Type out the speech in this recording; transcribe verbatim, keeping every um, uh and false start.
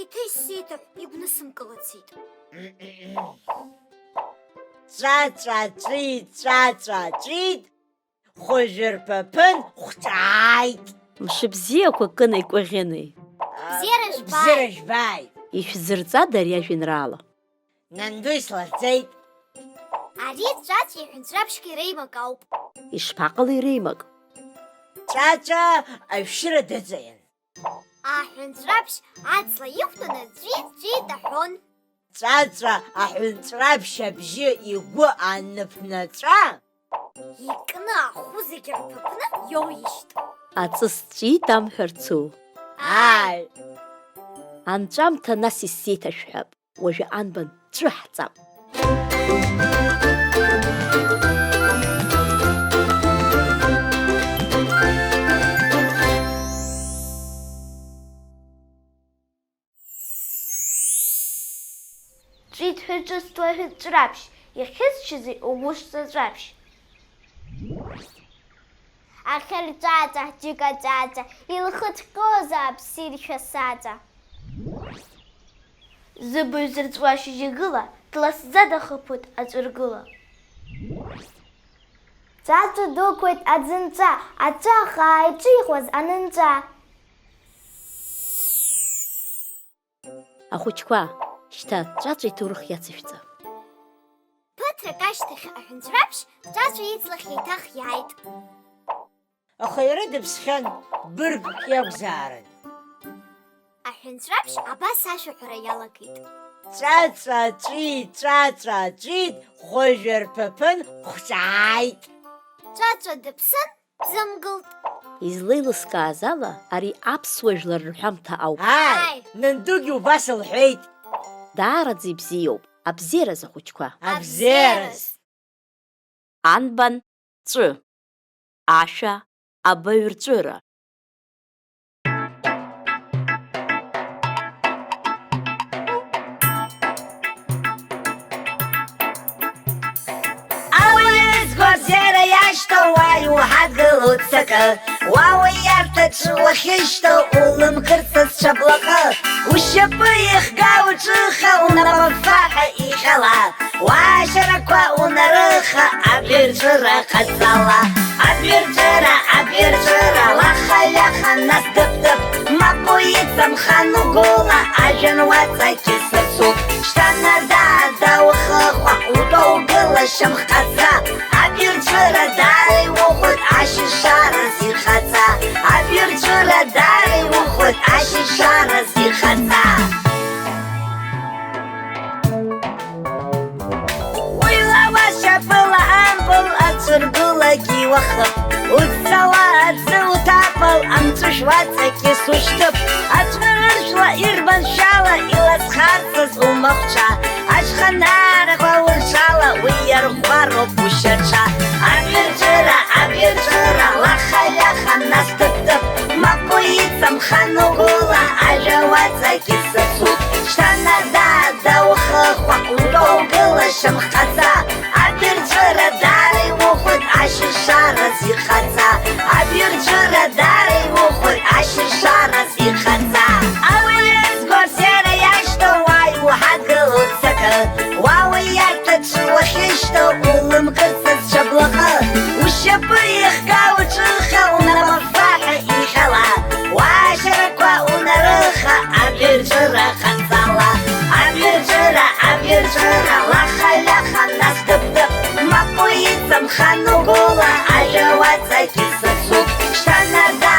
Иҭеиссеит ҳәа игәнысымкылацеит. Ҵәаҵәа ҵәит, ҵәаҵәа ҵәит, хәажәы рԥаԥын хәҵәааит. Мшыбзиақәа кынеи кәаӷьынеи. Бзиара жәбааит. Бзиара жәбааит. Ишәзырҵада ари ажәеинраала? Нанду ислаҳәӡеит. Ари Ҵәаҵәеи Ҳәынҵәраԥшьки реимак ауп. Ишԥаҟалеи реимак? Ҵәаҵәа ашәшьыра дыҵаиан. Аҳәынҵәраԥшь аҵла иқәтәаны ҵәит-ҵәит аҳәон. Ҵәаҵәа аҳәынҵәраԥшь абжьы игәы аныԥнаҵәа, икны ахәы зегьы рԥыԥны иоуижьт. Аҵыс ҵәит амҳәарцу. Ааи. Анҵәамҭа нас исзеиҭашәҳәап. Уажәы анбан ҵәы ҳҵап. Ҵәит ҳәа ҿызҭуа ҳәынҵәраԥшь, иахьысшьызеи угәышҵа ҵәаԥшь? Ахьырҵәаҵәа, џьыкаҵәаҵәа, илхыҵәҟьозаап сиршәа саҵа. Зыбаҩ зырҵәуа шьыжьы гыла, дласӡа дахыԥоит аҵәыргыла. Ҵәаҵәа дықәлеит аӡынҵәа, аҵәы ахаа иҿихуаз анынҵәа. Ахәыҷқәа, шьҭа Ҵәаҵәа иҭоурых иацышәҵа. Ԥыҭрак ашьҭахь аҳәынҵәраԥшь Ҵәаҵәа иҵлахь еиҭах иааит. Аха иара дыԥсхьан, быргк иакәзаарын. Аҳәынҵәраԥшь абас ашәаҳәара иалагеит. Ҵәаҵәа ҵәит, ҵәаҵәа ҵәит, хәажәы рԥаԥын хәҵәааит. Ҵәаҵәа дыԥсын, дзымгылт. Излеилыскааз ала, ари аԥсуа жәлар рҳәамҭа ауп. Ааи, ааи, нандугьы убас лҳәеит. Даараӡа ибзиоуп, абзиараз ахәыҷқәа. Абзиараз. Анбан ҵәы, ашәа, абаҩрҵәыра. Ауаҩы згәабзиара иашьҭоу уаҩ уҳадгылоит сакы. Уа уи иарҭаҿы уахьышьҭоу улымгырцаз ҽа блакы. Ушьапы ихга уҿыха, унапы аффаҳәа иҟьала. Уашьарақәа унарыха, абирҵәыра ҟаҵала. Абирҵәыра, абирҵәыра, лаха-ҩаха, нас дып-дып. Мап уицамхан угәыла, ажәҩан уаҵагь исырсуп. Шьҭа нада-ада ухыхәа, утәа угыла шьамхҟаҵа. Абирҵәыра даара иухоит ашьыжьшараз ихаҵа. Абирҵәыра даара иухоит ашьыжьшараз ихаҵа. Уи лауашьапыла ампыл ацәыргылагьы иуахып. Уцала аӡы уҭапал, амҵәышә уаҵакьыс ушьҭыԥ. Аҵәырыршәла ирбаншәала иласхарцаз умахәҿа. Ашьханарақәа урҿала уи иарӷәӷәароуп ушьаҿа. Абирҵәыра, абирҵәыра, лаха-ҩаха, нас дып-дып. Мап уицамхан угәыла, ажәа уаҵагь исырсуп. Шьҭа нада-ада ухыхәа, утәа угыла шьамхҟаҵа. Абирҵәыра даара иухоит ашьыжьшараз ихаҵа. Абирҵәыра даара иухоит ашьыжьшараз ихаҵа. Ауаҩы згәабзиара иашьҭоу уаҩ уҳадгылоит сакы. Уа уи иарҭаҿы уахьышьҭоу улымгырцаз ҽа блакы. Ушьапы ихга уҿыха, унапы аффаҳәа иҟьала. Уашьарақәа унарыха, абирҵәыра ҟаҵала. Абирҵәыра, абирҵәыра, лаха-ҩаха, нас дып-дып. Мап уицамхан угәыла, ажәа уаҵагь исырсуп. Шьҭа нада